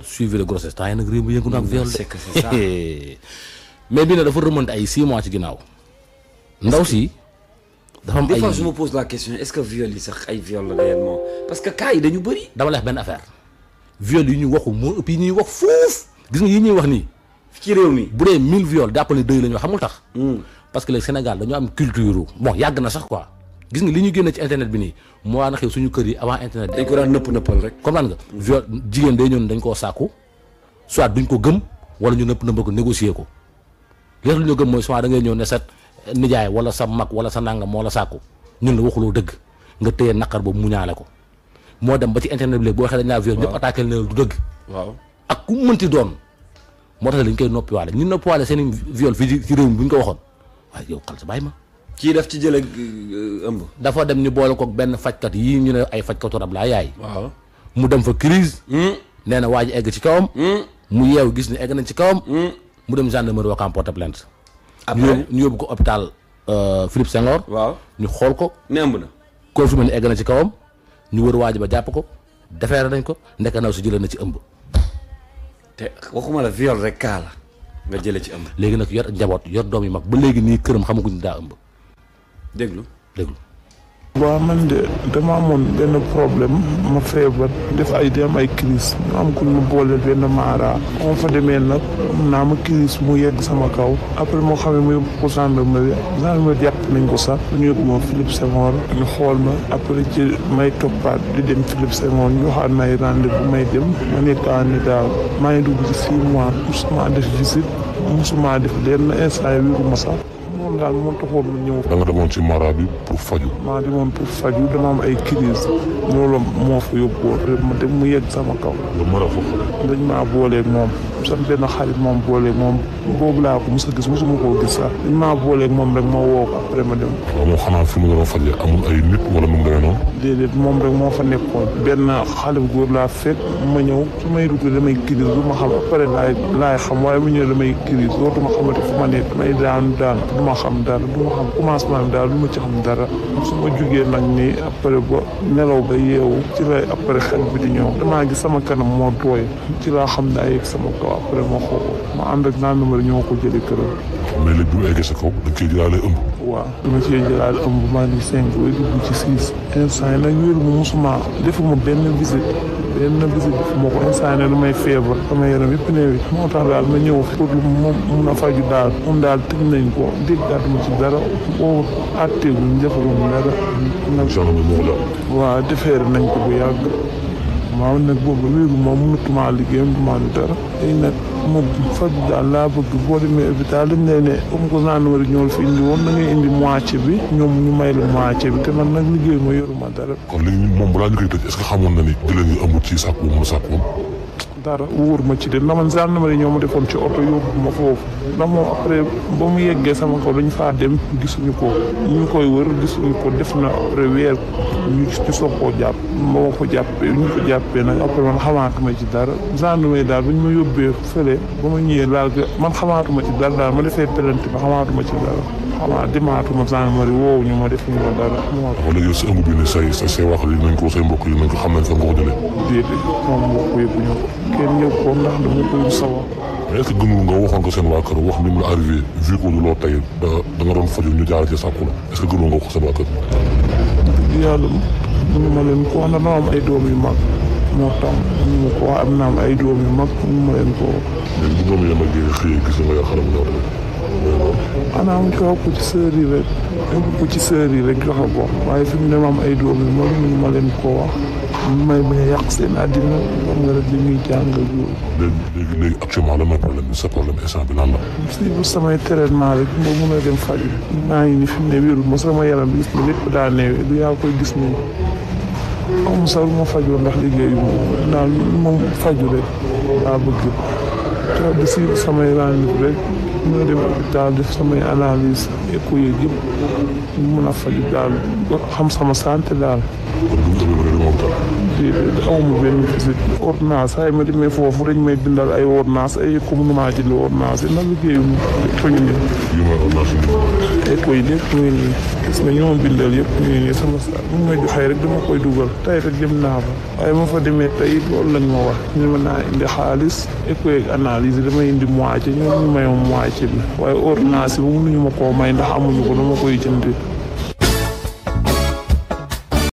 suivi de grossesse temps yi nag réew mi yëngu na ak viol c'est que c'est ça. mais bii nag dafa remonté ay 6 mois ci ginnaaw ndaw si dafa am des ay fois je me pose la question est-ce que viol yi sax ay viol la réellement parce que cas yi dañu bëri. dama la wax benn affaire viol yi ñu waxu moo ëpp yi ñuy wax fuuf gis nga yi ñuy wax nii ci réew mi. bu dee 1000 viol jàppal ni 2 la ñu wax xamul tax parce que le Sénégal dañoo am culture bon yàgg na sax quoi gis nga li ñu génne ci internet bi nii moo waa na xew suñu kër yi avant internet bi dañ ko daan nëppal rek. comprendre nga viol jigéen day ñëw ne dañ koo sàkku soit duñ ko gëm wala ñu nëpp ko négocier ko léegi lu ñu gëm mooy soit da ngay ñëw ne sa nijaay wala sa mag wala sa nangam moo la sàkku ñun la waxuloo dëgg nga téye naqar boobu mu ñaale ko moo dem ba ci internet bi léegi boo waxee dañ laa viol ñëpp attaqué ne du dëgg waaw ak ku mënti doon moo tax dañ koy noppiwaale ñu noppiwaale seen viol fii ci réew mi bu ñu ko waxoon waaye yow xal sa bàyyi ma kii daf ci jële ëmb. dafa dem ñu boole ko benn fajkat yii ñu ne ay fajkatu rab laa yaay waaw mu dem fa crise nee na waa ji egg ci kawam mu yeew gis ne egg nañ ci kawam mu dem gendarmerie waa porter plainte après ñu yóbbu ko hôpital Philippe Senghor waaw ñu xool ko ne ëmb na. confirmé ne egg na ci kawam ñu wër waa ji ba jàpp ko defeere nañ ko ndek ndaw si jëlee na ci ëmb te waxuma la viol rek kaa la nga jële ci ëmb. léegi nag yor njaboot yor doom yi mag ba léegi nii këram xamaguñ daa ëmb déglu. waaw man de dama amoon benn problème ma feebar def ay dem ay crise ñu am ku ñu booleel benn maara on fa demee nag naa ma crise mu yegg sama kaw après moo xam ne mu yóbbu ko gendarmerie jàpp nañ ko sax ñu yóbbu ma Philippe Senghor ñu xool ma après ci may toppaat di dem Philippe Senghor ñu waxaat may rendez-vous may dem ma nekk en état maa ngi dugg ci 6 mois musuma def visite musuma def lenn instant yi wéru ma sax moom daal moo taxoon mu ñëw. da nga demoon ci mara bi pour faju. maa demoon pour faju dama am ay crise loolu moo fa yóbboo ma dem mu yegg sama kaw. nga mara foofu. dañ maa booleeg moom sama benn xarit moom booleeg moom boobu laa ko mos a gis mosuma koo gis sax dañ maa booleeg moom rek ma woo ko après ma dem. waaw moom xanaa fi mu doon fajee amul ay nit wala nu mu demee noonu. déedéet moom rek moo fa nekkoon benn xale bu góor laa fekk ma ñëw su may dugg damay crise du ma xam après laay xam waaye mu ñëw damay crise dootuma xamante fu ma nekk may daan du ma xam dara du ma xam commencement daal du ma ci xam dara su ma jugee nag nii après ba nelaw ba yeewu ci lay après xel bi di ñëw damaa gis sama kanam moo tooy ci laa xam ne ay sama kaw après ma xool ma ànd ak naan numéro ñoo ko jëlee këram. mais léegi bi mu eggee sa kaw da nga koy jëlaale ëmb. waaw dama cee jëlaale ëmb maa ngi 5 ba dugg ci 6 instant yi nag wéru ma musuma defuma benn visite defuma ko instant yi damay feebar sama yaram yëpp neewi moo tax daal ma ñëw pour moom mun a faju daal moom daal tëj nañ ko déggaatuma ci dara boobu àtteeguñ defaluñ dara nag waaw defeere nañ ko bu yàgg waaw nag boobu wéeru moom mënatuma liggéey mënatuma dara léegi nag moom faju daal laa bëgg boo demee hôpital dañ lay ne comme que gendarmerie ñoo fi indi woon da ngay indi moitié bi ñoom ñu may la moitié bi te man nag liggéey ma yoruma dara. kon léegi moom balaa ñu koy tëj est-ce que xamoon na ni jëlee ñu ëmb ci sàkk boobu mu sàkk woon. dara wóor ma ci de ndax man gendarmerie ñoo ma defoon ci oto yóbbu ma foofu ndax moom après ba mu yeggee sama kaw dañ faa dem gisuñu ko ñu koy wër gisuñu ko def na après weer ñu soog koo jàpp moo ko jàppee ñu ko jàppee nag après man xamaatuma ci dara gendarmerie daal ba ñu ma yóbbee fële ba ma ñëwee laal man xamaatuma ci dara daal ma defee plainte ba xamaatuma ci dara xamaa demaatuma gendarmerie woowu ñu ma def ñu ma dara. waaw léegi sa ëmb bi ne say wax yi nañ ko say mbokk yi nañ ko xam nañ fa nga ko jëlee. déedéet moom mbokk yëguñu ko kenn yëg ko ndax dama koy sawa. mais est-ce que gënul nga waxoon ko seen waa kër wax ni mu la arrivé vu que loo tey da nga doon faju ñu jaarale ci sàkku la est-ce que gënul nga wax ko seen waa kër. yàlla mënu ma leen ko wax na am ay doom yu mag moo tax mënu ma ko wax am na am ay doom yu mag mënu ma leen ko wax. léegi bu doom yi mag yi xëyee gis nga yor xale bu ñëw xanaa mu jox ko ci sër yi rek yóbbu ko ci sër yi rek joxe ko waaye fi mu ne ma am ay doom yu mag mënu ma leen ko wax may bañ a yàq seen àddina xam nga rek li ñuy jàngal yooyu. léegi actuellement lan mooy problème bi sa problème instant bi lan la. si bu samay traitement rek moo mën a dem faju maa ngi ni fi mu ne wérul ma sama yaram bi gis ne lépp daa neewee du yaa koy gis nii am sax ma fajoo ndax liggéeyu moom daal moom faju rek daa bëgg te di si samay rendez-vous rek mën a dem hôpital def samay analyse écho yeeg yëpp mën a faju daal xam sama santé daal kon bu ñu demee ba ne dama hôpital. déedéet amuma benn visite ordonnance ay ma demee foofu dañ may bindal ay ordonnance ay comme nu maa jënd ordonnance yi nag liggéeyuñu lépp ñu nii. yi may ordonnance yi. ay koy lépp ñu nii gis nga ñoo bindal yëpp ñu nii sama saa bu ma joxee rek dama koy dugal tey rek dem naa fa waaye ma fa demee tey loolu lañ ma wax ñu mën naa indi xaalis écho ak analyse damay indi moitié ñoom ñu may moitié bi waaye ordonnance bi mënuñu ma koo may ndax amuñu ko dama koy jënd